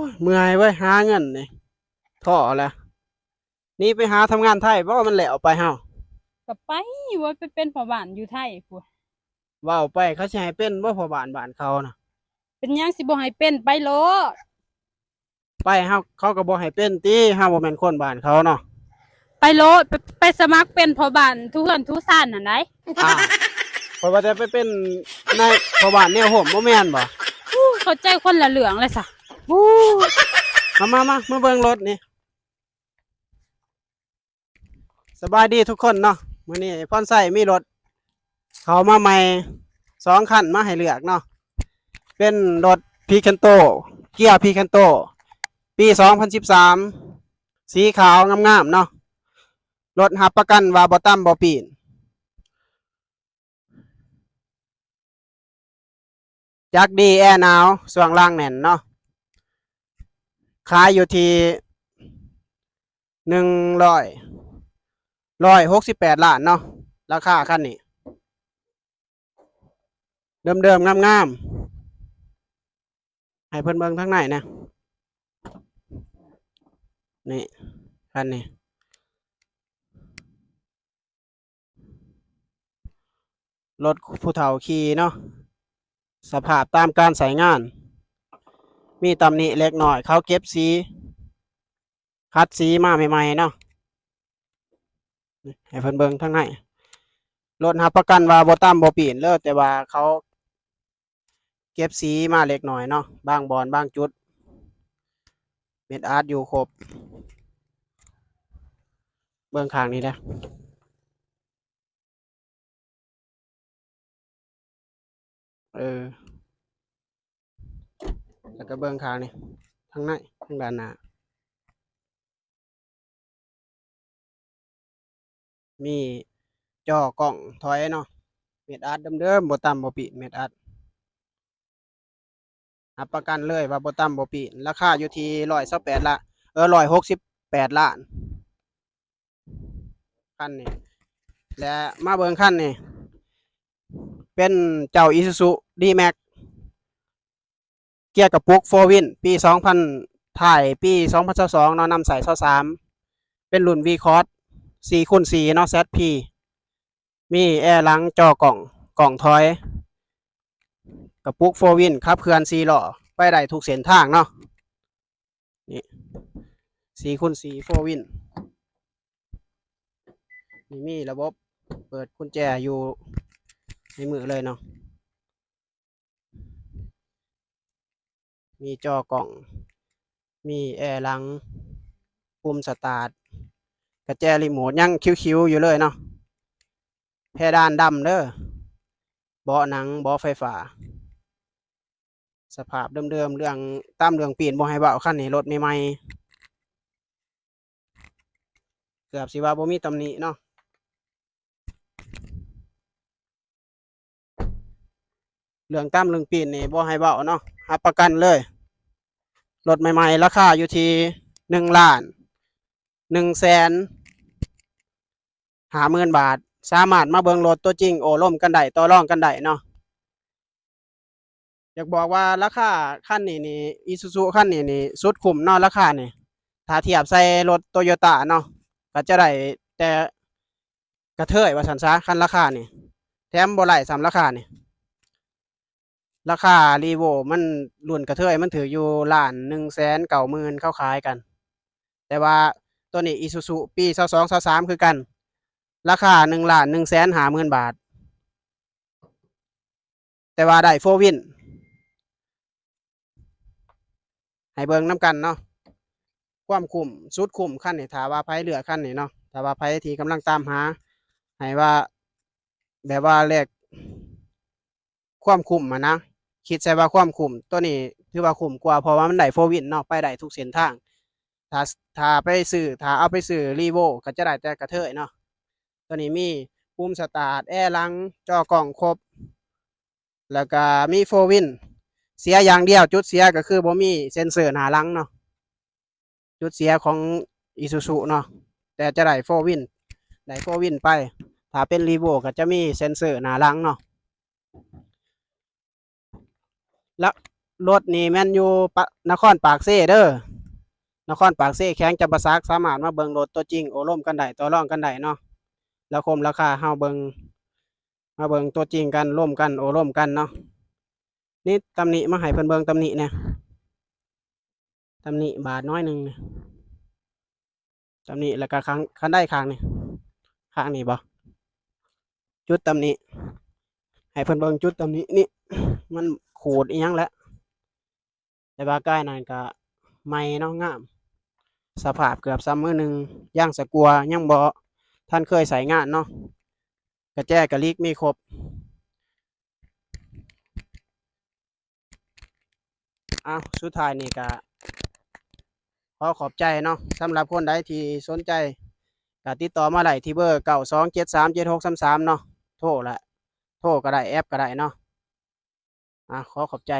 ຍ ເມື່ອຍເວີ້ຍ ຫາເງິນນີ້ ທໍ້ແລ້ວ. ໜີໄປຫາທຳງານໄທບໍ ມັນແລ້ວໄປເຮົາ. ກໍໄປເວີ້ຍ ໄປເປັນພໍ່ບ້ານຢູ່ໄທພຸ້ນ. ເວົ້າໄປ ເຂົາຊິໃຫ້ເປັນບໍ ພໍ່ບ້ານບ້ານເຂົານະ? ເປັນຫຍັງຊິບໍ່ໃຫ້ເປັນ? ໄປໂລດ. ໄປ ເຮົາ ເຂົາກໍບໍ່ໃຫ້ເປັນຕິ ເຮົາບໍ່ແມ່ນຄົນບ້ານເຂົາເນາະ. ໄປໂລດ ໄປ ໄປສະໝັກເປັນພໍ່ບ້ານທຸເຮືອນທຸຊານຫັ້ນໃດ. ອ້າວ ຂ້ອຍວ່າແຕ່ໄປເປັນນາຍພໍ່ບ້ານແນວໂຮມ ບໍ່ແມ່ນບໍ? ອູ້ ເຂົ້າໃຈຄົນລະເລື່ອງແລ້ວຊະ. ອູ້ ມາ ມາ ມາ ມາເບິ່ງລົດນີ້. ສະບາຍດີທຸກຄົນເນາະ. ມື້ນີ້ພອນໄຊມີລົດເຂົ້າມາໃໝ່ສອງຄັນມາໃຫ້ເລືອກເນາະ. ເປັນລົດພີຄັນໂຕ ເກຍພີຄັນໂຕ ປີສອງພັນສິບສາມ ສີຂາວງາມໆເນາະ. ລົດຮັບປະກັນວ່າບໍ່ຕຳບໍ່ປີ້ນ. ຈັກດີແອໜາວ ຊ່ວງລ່າງແໜ້ນເນາະ. ຂາຍຢູ່ທີ່ໜຶ່ງຮ້ອຍ ຮ້ອຍຫົກສິບແປດລ້ານເນາະ ລາຄາຄັນນີ້ ເດີມໆງາມໆ. ໃຫ້ເພິ່ນເບິ່ງທາງໃນນະ ນີ້ ຄັນນີ້ ລົດຜູ້ເຖົ້າຂີ່ເນາະ. ສະພາບຕາມການໃຊ້ງານ ມີຕຳໜິເລັກນ້ອຍ ເຂົາເກັບສີ ຂັດສີມາໃໝ່ໆເນາະ. ໃຫ້ເພິ່ນເບິ່ງທາງໃນ ລົດຮັບປະກັນວ່າບໍ່ຕຳບໍ່ປີ້ນເລີຍ ແຕ່ວ່າເຂົາເກັບສີມາເລັກນ້ອຍເນາະ ບາງບ່ອນບາງຈຸດ ເມັດອາດຢູ່ຄົບ. ເບິ່ງຂ້າງນີ້ເດີ້. ເອີ ແລ້ວກໍເບິ່ງຂ້າງນີ້ ທາງໃນ ທາງດ້ານໜ້າ ມີຈໍກ້ອງຖອຍເນາະ. ເມັດອາດເດີມໆ ບໍ່ຕຳບໍ່ປີ້ນ ເມັດອາດ ຮັບປະກັນເລີຍວ່າບໍ່ຕຳບໍ່ປີ້ນ. ລາຄາຢູ່ທີ່ຮ້ອຍຊາວແປດລະ ເອີ ຮ້ອຍຫົກສິບແປດລ້ານ ຄັນນີ້. ແລະ ມາເບິ່ງຄັນນີ້ ເປັນເຈົ້າ Isuzu D-Max ເກຍກະປຸກ ໂຟວີນ ປີສອງພັນ ທ້າຍປີສອງພັນຊາວສອງເນາະ ນຳໃຊ້ຊາວສາມ ເປັນລຸ້ນ V-Cross ສີ່ຄູນສີ່ເນາະ ແຊັດພີ ມີແອຫຼັງ ຈໍກ້ອງ ກ້ອງຖອຍ ກະປຸກ ໂຟວີນ ຂັບເຄື່ອນສີ່ລໍ້ ໄປໄດ້ທຸກເສັ້ນທາງເນາະ. ນີ້ ສີ່ຄູນສີ່ ໂຟວີນ ນີ້ມີລະບົບເປີດກຸນແຈຢູ່ໃນມືເລີຍເນາະ. ມີຈໍກ້ອງ ມີແອຫຼັງ ປຸ່ມສະຕາດ ກະແຈຣີໂມດຍັງຂິວໆຢູ່ເລີຍເນາະ. ເພດານດຳເດີ ເບາະໜັງ ເບາະໄຟຟ້າ ສະພາບເດີມໆ ເລື່ອງຕຳເລື່ອງປີ້ນບໍ່ໃຫ້ເວົ້າ ຄັນນີ້ລົດໃໝ່ໆ ເກືອບຊິວ່າບໍ່ມີຕຳໜິເນາະ. ເລື່ອງຕຳເລື່ອງປີ້ນນີ້ບໍ່ໃຫ້ເວົ້າເນາະ ຮັບປະກັນເລີຍ. ລົດໃໝ່ໆ ລາຄາຢູ່ທີ່ໜຶ່ງລ້ານໜຶ່ງແສນຫ້າໝື່ນບາດ ສາມາດມາເບິ່ງລົດຕົວຈິງ ໂອ້ລົມກັນໄດ້ ຕໍ່ລອງກັນໄດ້ເນາະ. ຢາກບອກວ່າລາຄາຄັນນີ້ນີ້ Isuzu ຄັນນີ້ນີ້ສຸດຄຸ້ມເນາະ ລາຄານີ້ ຖ້າທຽບໃສ່ລົດ Toyota ເນາະ ກໍຈະໄດ້ແຕ່ກະເທີຍວ່າຊັ້ນຊະ ຄັນລາຄານີ້ ແຖມບໍ່ໄລ່ຊ້ຳລາຄານີ້. ລາຄາ Revo ມັນລຸ້ນກະເທີຍມັນຖືກຢູ່ລ້ານໜຶ່ງແສນເກົ້າໝື່ນ ເຂົາຂາຍກັນ ແຕ່ວ່າໂຕນີ້ Isuzu ປີຊາວສອງ ຊາວສາມ ຄືກັນ ລາຄາໜຶ່ງລ້ານໜຶ່ງແສນຫ້າໝື່ນບາດ ແຕ່ວ່າໄດ້ ໂຟວີນ ໃຫ້ເບິ່ງນຳກັນເນາະ. ຄວາມຄຸ້ມ ສຸດຄຸ້ມຄັນນີ້ ຖ້າວ່າໃຜເລືອກຄັນນີ້ເນາະ ຖ້າວ່າໃຜທີ່ກຳລັງຕາມຫາ ໃຫ້ວ່າ ແບບວ່າແລກຄວາມຄຸ້ມຫັ້ນນະ ຄິດໃສ່ວ່າຄວາມຄຸ້ມ ໂຕນີ້ຖືວ່າຄຸ້ມກວ່າ ເພາະວ່າມັນໄດ້ ໂຟວີນ ເນາະ ໄປໄດ້ທຸກເສັ້ນທາງ. ຖ້າ ຖ້າໄປຊື້ ຖ້າເອົາໄປຊື້ Revo ກໍຈະໄດ້ແຕ່ກະເທີຍເນາະ. ໂຕນີ້ມີປຸ່ມສະຕາດ ແອຫຼັງ ຈໍກ້ອງຄົບ ແລ້ວກະມີ ໂຟວີນ ເສຍຢ່າງດຽວ ຈຸດເສຍກໍຄືບໍ່ມີເຊັນເຊີໜ້າຫຼັງເນາະ ຈຸດເສຍຂອງ Isuzu ເນາະ ແຕ່ຈະໄດ້ ໂຟວີນ ໄດ້ ໂຟວີນ ໄປ. ຖ້າເປັນ Revo ກໍຈະມີເຊັນເຊີໜ້າຫຼັງເນາະ ລະ ລົດນີ້ແມ່ນຢູ່ປະ ນະຄອນປາກເຊເດີ ນະຄອນປາກເຊ ແຂວງຈຳປາສັກ ສາມາດມາເບິ່ງລົດຕົວຈິງ ໂອ້ລົມກັນໄດ້ ຕໍ່ລອງກັນໄດ້ເນາະ. ລາຄາ ລາຄາເຮົາເບິ່ງ ມາເບິ່ງຕົວຈິງກັນ ລົມກັນ ໂອ້ລົມກັນເນາະ. ນີ້ຕຳໜິ ມາໃຫ້ເພິ່ນເບິ່ງຕຳໜິແດ່ ຕຳໜິບາດໜ້ອຍໜຶ່ງນີ້ ຕຳໜິ ແລ້ວກະຂ້າງ ຄັນໄດຂ້າງນີ້ ຂ້າງນີ້ບໍ່ ຈຸດຕຳໜິ ໃຫ້ເພິ່ນເບິ່ງຈຸດຕຳໜິນີ້ ມັນຂູດອີ່ຫຍັງແຫຼະ. ແຕ່ວ່າກາຍນັ້ນກະໃໝ່ເນາະ ງາມ ສະພາບເກືອບສ່ຳມືໜຶ່ງ ຍາງສະກົວຍັງບໍ່ທັນເຄີຍໃຊ້ງານເນາະ ກະແຈກະລິກມີຄົບ. ອ້າວ ສຸດທ້າຍນີ້ກະຂໍຂອບໃຈເນາະ ສຳລັບຄົນໃດທີ່ສົນໃຈກະຕິດຕໍ່ມາໄດ້ທີ່ເບີ ເກົ້າສອງເຈັດສາມເຈັດຫົກສາມສາມເນາະ ໂທລະ ໂທກະໄດ້ ແອັບກະໄດ້ເນາະ. ອ່າ ຂໍຂອບໃຈ.